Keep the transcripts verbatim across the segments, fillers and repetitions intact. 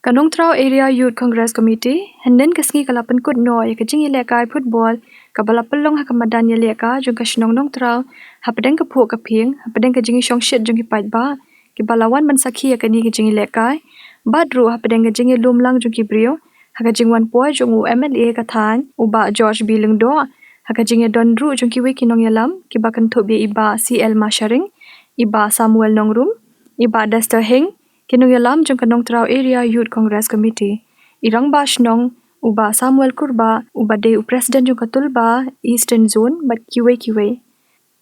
Ka Nongtraw Area Youth Congress Committee hynnin ka sngi ka la pynkut noh ïa ka jingïalehkai football kaba la pynlong ha ka madan ïalehkai jong ka shnong Nongtraw, hapdeng ka phuh ka phieng, hapdeng ka jingïashongshit jong ki paidbah kiba la wan ban sakhi ïa kane ka jingïalehkai, bad ruh hapdeng ka jingïalum lang jong ki briew ha ka jingwan poi jong u M L A ka thaiñ, u Bah George B Lyngdoh, ha ka jingïadon ruh jong kiwei ki nongïalam kiba kynthup ïa i Bah C L Masharing, i Bah Samuel Nongrum, i Bah Dexter Hing, ki nongïalam jong ka Nongtraw Area Youth Congress Committee, i Rangbah Shnong, u Bah Samuel Kurbah, uba dei u President jong ka Tulba Eastern Zone, bad kiwei kiwei.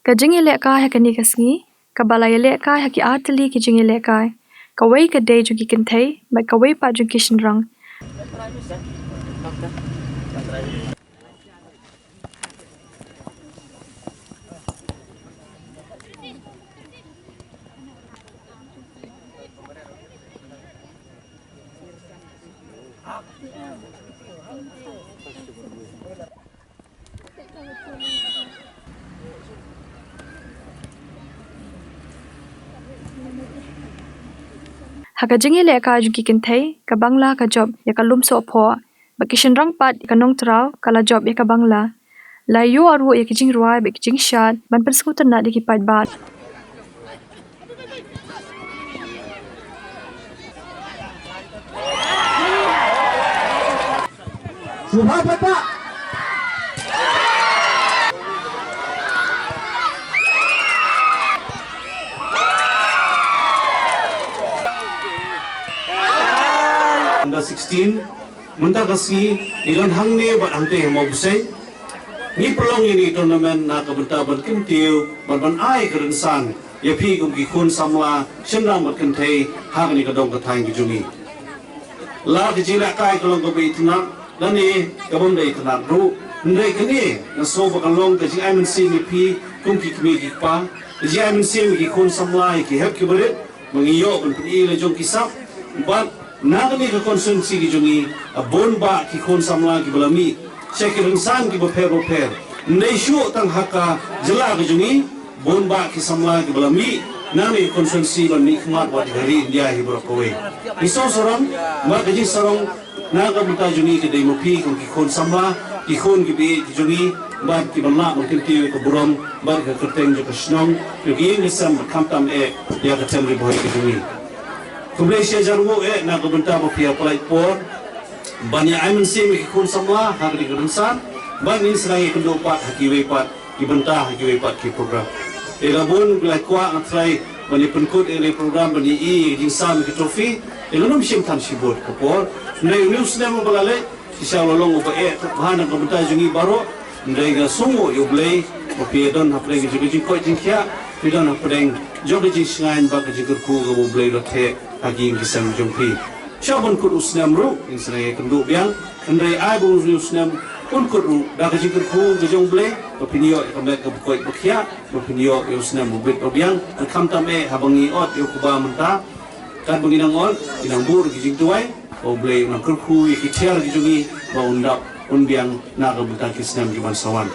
Ka jingïalehkai ha kane ka sngi kaba la ïalehkai ha ki artylli ki jingïalehkai. Kawei ka dei jong ki kynthei bad kawei pat jong ki shynrang. Ha ka jingïalehkai jong ki kynthei, ka Bangla ka jop ïa ka lum sohphoh, bad ki shynrang pat ïa ka Nongtraw ka la jop ïa ka Bangla. La ïoh ruh ïa ki jingrwai bad ki jingshad ban pynsngewtynnat ïa ki paidbah. Sngewbha paidbah. Under sixteen, mynta ka sngi ngi don hangne bad hangtei ha Mawbuseiñ. Ngi pynlong ïa kane ka tournament na ka bynta ban kyntiew bad ban ai ka rynsan ïa phi kum ki khun samla shynrang bad kynthei ha kane ka dong ka thaiñ ka jong ngi. La ka jingïalehkai ka long kaba itynnad lane ka bym dei itynnad ruh, hynrei kane nga sngew ba ka long ka jingai mynsiem ïa phi kum ki kmie ki kpa, ka jingai mynsiem ïa ki khun samla, ïa ki hep ki barit, ba ngi ïoh ban pyni la jong ki sap. Bad na kane ka constituency ka jong ngi, a bun bah ki khun samla kiba la mih sha ki rynsan kiba pher ba pher. Ym dei shuh tang ha ka jylla ka jong ngi, bun bah ki samla kiba la mih na kane ka constituency ban mihkhmat bad ka ri India hi baroh kawei. Ngi sngewsarong ba ka jingsarong na ka bynta jong ngi ka dei ma phi kum ki khun samla, ki khun kiba ïeit ki jong ngi, bad kiban lah ban kyntiew ïa ka burom bad ka kyrteng jong ka shnong, jong ka ïing ka sem, bad khamtam eh ïa ka them Ri Bhoi ka jong ngi. Khublei shi hajar nguh eh na ka bynta ba phi ïa pynlait por ban ïa ai mynsiem ïa ki khun samla ha kane ka rynsan, bad ngin sa ïakynduh pat ha kiwei pat ki bynta, ha kiwei pat ki program. Te la bun la kwah nga trai ban ïa pynkut ïa kane ka program, ban ïa i ïa ka jingsam ïa ka trophy. Te ngan ym shim than shibun ka por, hynrei une u snem uba la leit, shisha u la long uba eh bha na ka bynta jong ngi baroh. Hynrei nga sngewnguh ïa U Blei ba phi ïa don hapdeng ka jong ka jingkoit jingkhiah, phi don hapdeng jong ka jingshngaiñ bad ka jingkyrkhu kaba U Blei u la theh ha ki ïing ki sem jong phi. Sha ban kut u snem ruh ngin sa nang ïakynduh biang, hynrei ai ba une u snem un kut ruh da ka jingkyrkhu ka jong U Blei, ba phin ïoh ïa ka met kaba koit ba khiah, ba phin ïoh ïa u snem ba bit ba biang. Bad khamtam eh haba ngi ot ïa u kba mynta, katba ngi nang ot, ngi nang buh ki jingduwai ba U Blei un nang kyrkhu ïa ki tiar ki jong ngi, ba un dap un biang na ka bynta ki snem kiban sa wan.